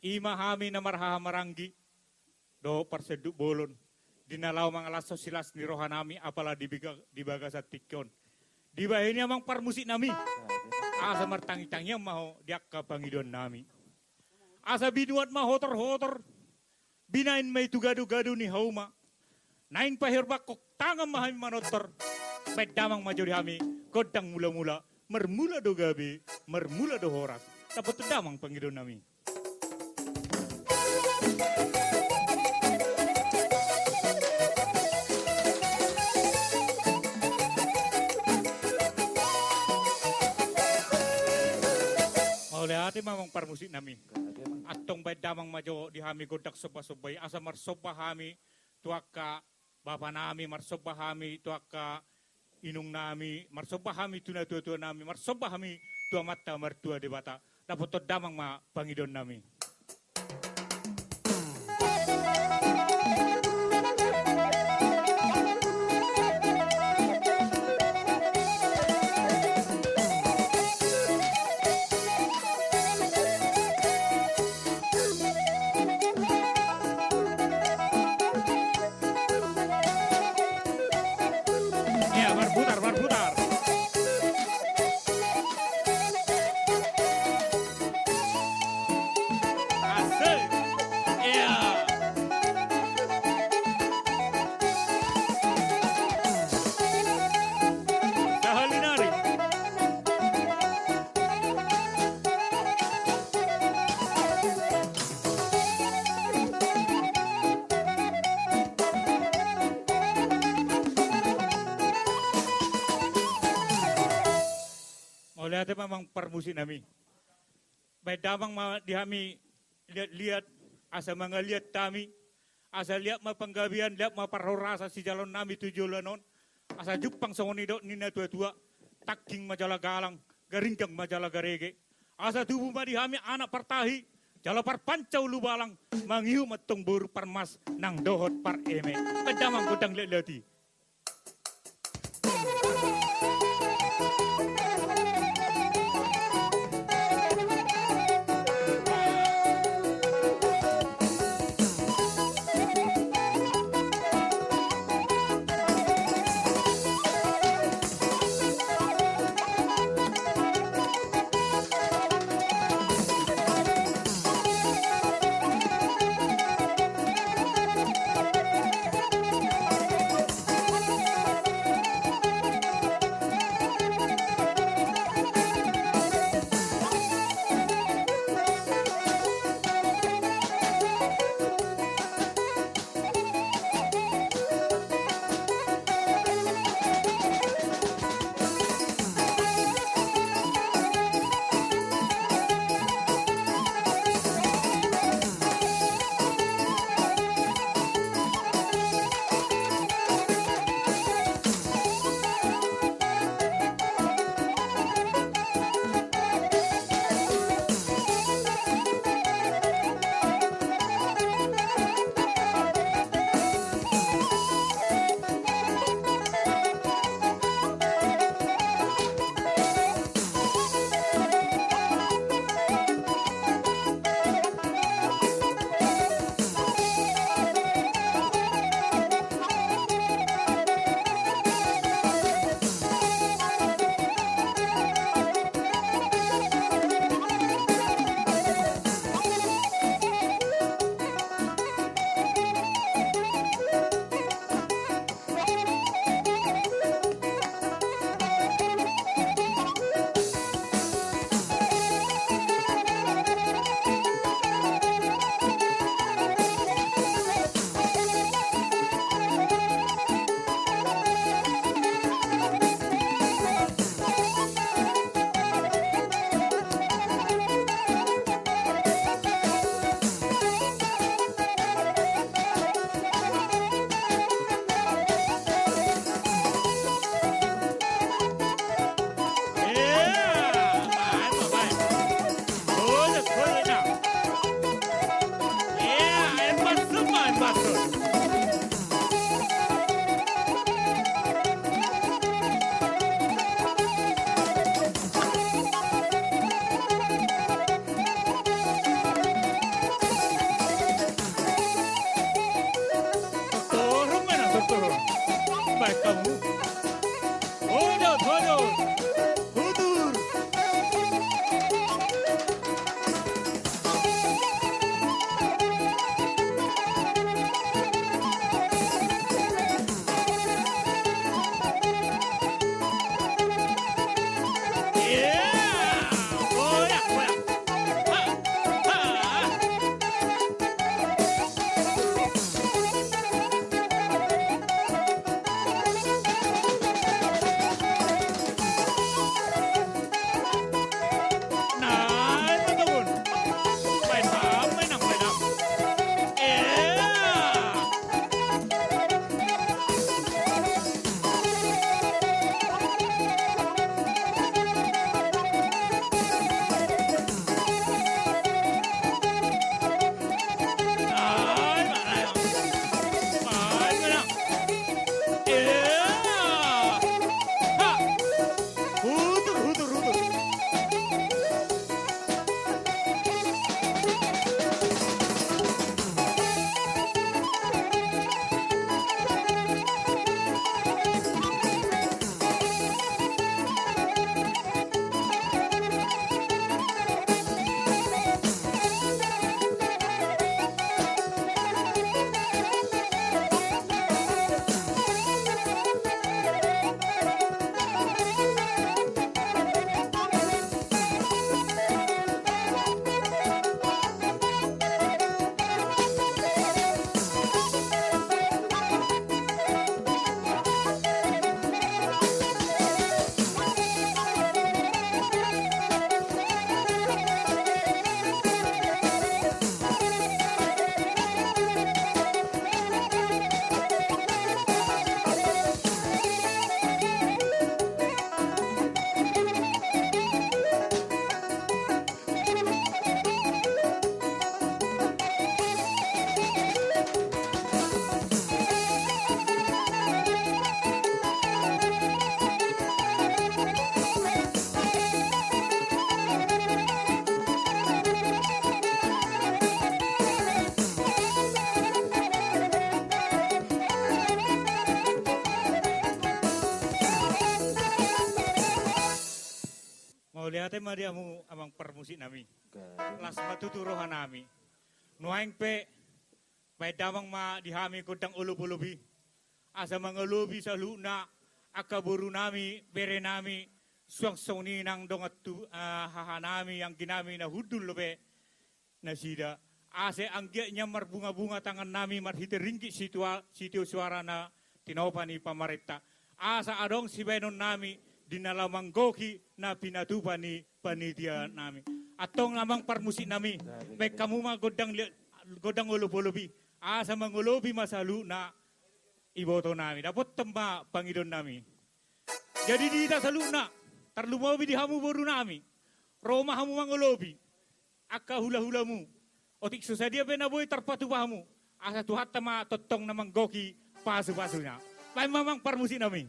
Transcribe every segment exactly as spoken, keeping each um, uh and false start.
I ma hami na marhahamaranggi dohot parsenduk bolon, di na laho mangalashon silas ni rohanami, apala di biga-, di bagasan tingki on. Dibahen i amang parmusiknami, asa martangitangian ma ho di angka pangidoannami. Asa binuat ma hotorhotor, binahen ma i tu gadogado ni hauma. Naeng paherbangkon tangan ma hami manortor. Bahen damang ma jo di hami gondang mulamula, marmula do gabe, marmula do horas. Dapothon damang pangidoannami. Mauliate ma amang parmusiknami. Antong bahen damang ma jo di hami gondang sombasomba i, asa marsomba hami tu angka bapanami, marsomba hami tu angka inungnami, marsomba hami tu natuatuanami, marsomba hami tu Amanta Martua Debata. Dapothon damang ma pangidoannami. Iya, marputar, marputar. Asik. Iya. Sahali nari. Mauliate ma amang parmusiknami. Bahen damang ma di hami liatliat, asa mangaliat hami, asa liat ma panggabean, liat ma parhorasan sijaloonnami tu joloan on, asa jumpang songon nidok ni natuatua, tangking ma jala galang, garinggang ma jala garege, asa tubu ma di hami anak partahi, jala parpanca ulubalang, mangihut ma antong boru parmas nang dohot pareme. Bahen damang gondang liatliat i. Ma di hamu amang parmusik nami. Las ma tutu roha nami. Nuaeng pe, baen damang ma di hami gondang olop-olop i. Asa mangolopi saluhutna angka boru nami, bere nami, suang songon i nang dongan tu, ah, haha nami, anggi nami na hundul dope nasida. Asa anggiat nian marbunga-bunga tangan nami marhite ringgit situa-, sitio suara na tinopa ni pamarenta. Asa adong sibaenon nami di na laho manggohi na pinatupa ni panitia nami. Antong amang parmusik nami, baen hamu ma gondang li-, gondang olop-olop i. Asa mangolopi ma saluhutna iboto nami. Dapothon ma pangidoan nami. Jadi di hita saluhutna, tarlumobi di hamu boru nami, ro ma hamu mangolopi angka hula-hulamu. Otik so sadia pe na boi tarpatupa hamu, asa Tuhanta ma tongtong na manggohi pasu-pasuna. Baen ma amang parmusik nami.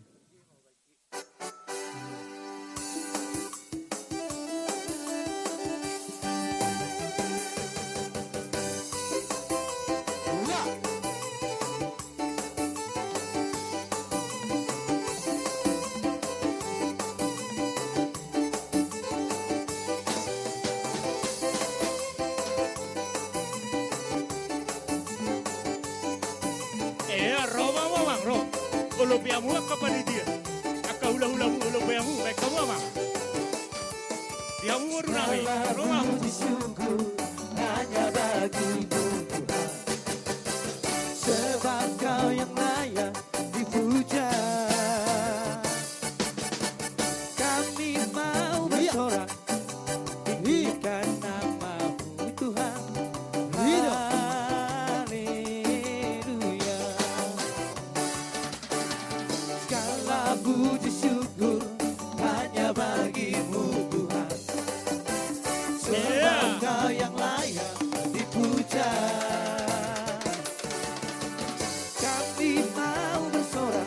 Ea, ro ma hamu amang, ro. Olopi hamu angka panitia. Angka hula-hulamu, olopi hamu, baen hamu amang. Di hamu boru nami, ro ma hamu. Puji syukur hanya bagi-Mu Tuhan. Sebab Kau yang layak dipuja. Kami mau bersorak, tinggikan nama-Mu Tuhan. Haleluya. Segala puji syukur hanya bagi-Mu Tuhan. Sebab Kau yang layak dipuja. Kami mau bersorak,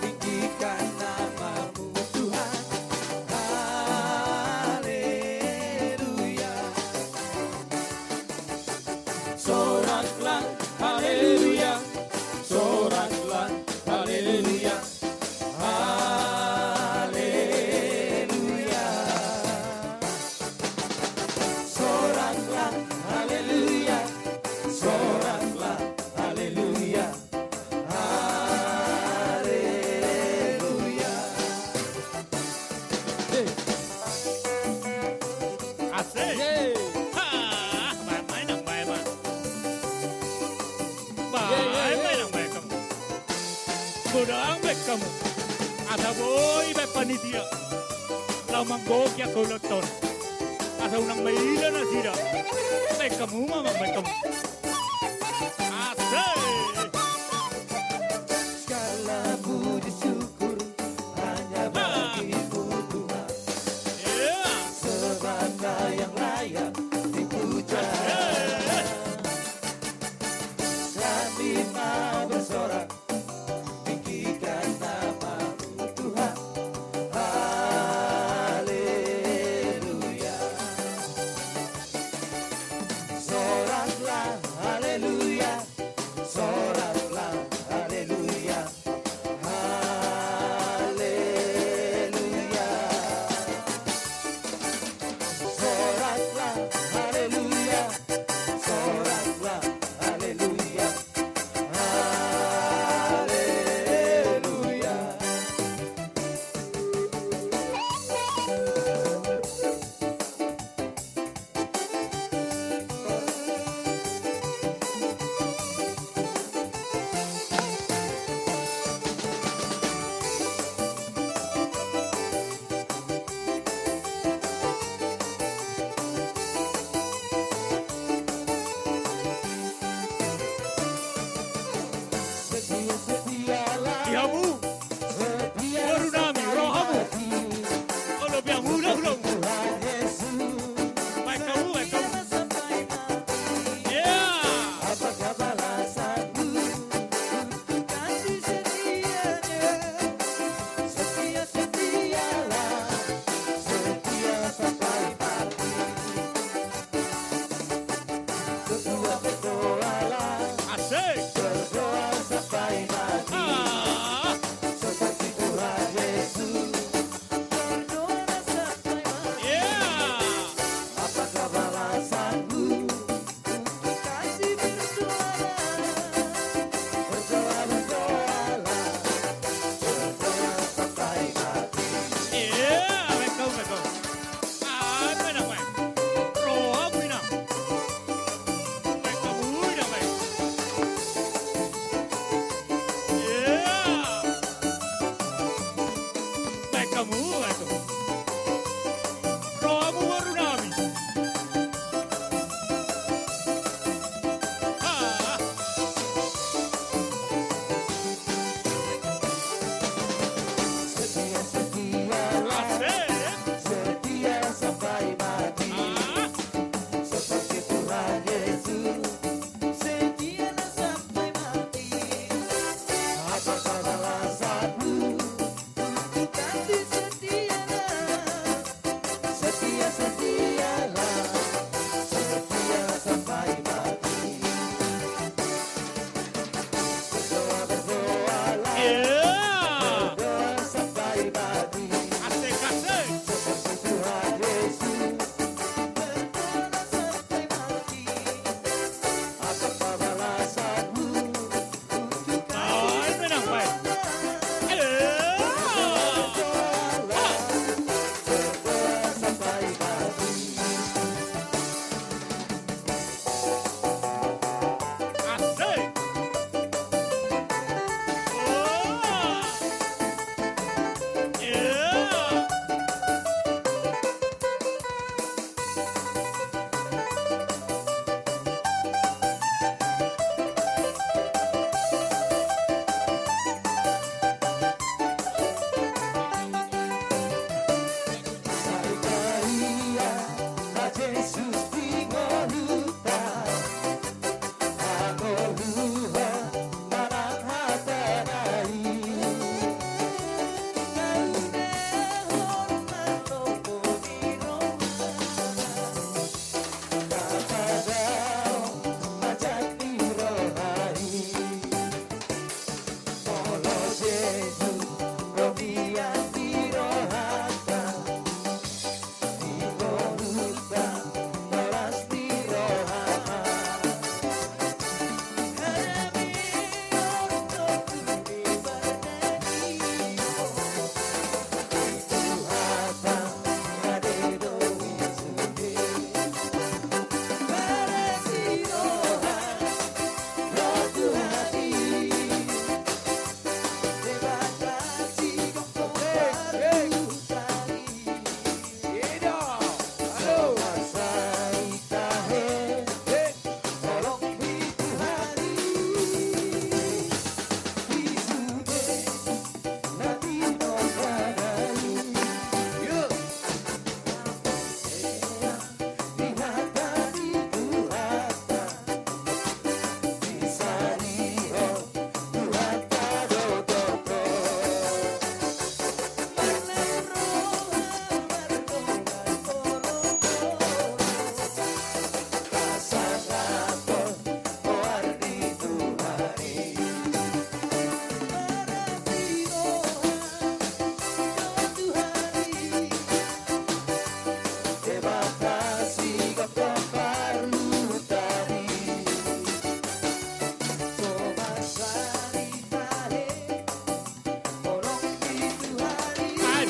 tinggikan nama-Mu Tuhan. Haleluya. Soraklah, haleluya. Soraklah, haleluya. Haleluya. Soraklah, haleluya. Soraklah, haleluya. Haleluya. Asik. Hah, baen ma inang, baen ma. Baen ma inang, baen hamu. Godang baen hamu. Asa boi baen panitia. Laho manggohi angka ulaon on. Asa unang maila nasida. Baen hamu ma amang, baen hamu. Asik. Segala puji syukur hanya bagi-Mu Tuhan. Iya. Sebab Kau yang layak dipuja. Asik. Kami mau bersorak, tinggikan nama-Mu Tuhan. Haleluya. Soraklah,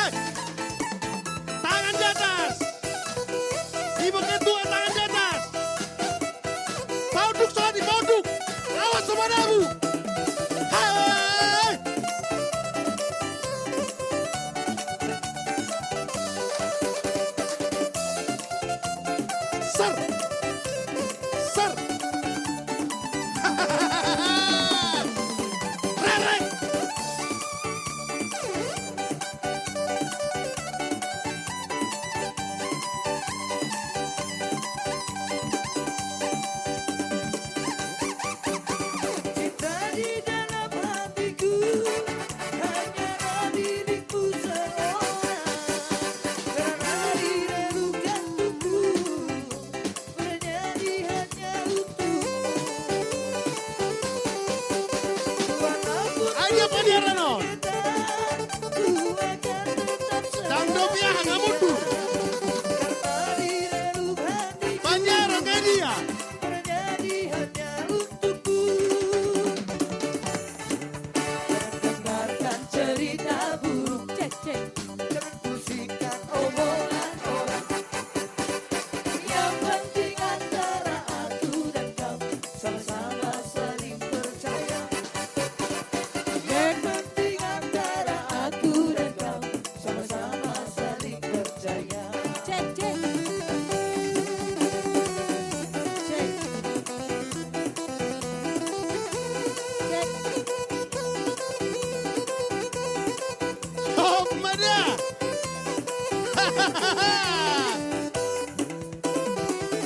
Hei! Tangan di atas! Ibu ketua, tangan di atas! Paunduk, Sony, paunduk! Awas sama dabu! Hei! Ser! Ser! Rere! Cinta di dalam hatiku hanya dirimu seorang. Karena dirimu kan tumbuh. Dia panjaran on. Tangdo biaha nga mundur. Panjaran nga dia. Dengarkan cerita burung. Cek, cek. Busikan omongan orang. Yang penting antara aku dan kau sama-sama saling percaya. Yang penting antara aku dan kau sama-sama saling percaya. Cek, cek. Cek. Cek. Hop, mada!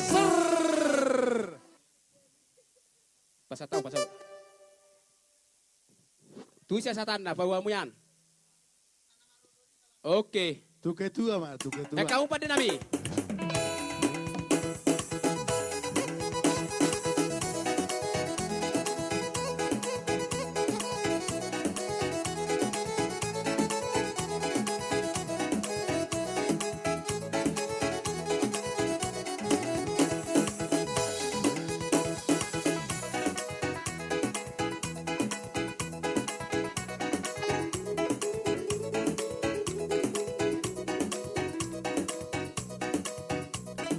Serr. Pasatau, pasatau. Tu sia satanna, paua muyan. Oke. Tu ketua ma, tu ketua. Eka umpat de nami.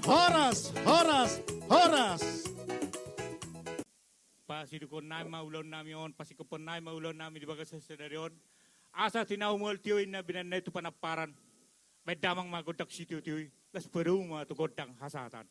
Horas, horas, horas. Pasidukon nami ma ulaon nami on, pasingkophon nami ma ulaon nami di bagasan sadari on. Asa tinahu mual tio inna binanna i tu panamparan. Baen damang ma gondang sitio-tio i, laos padomu ma tu gondang hasahatan.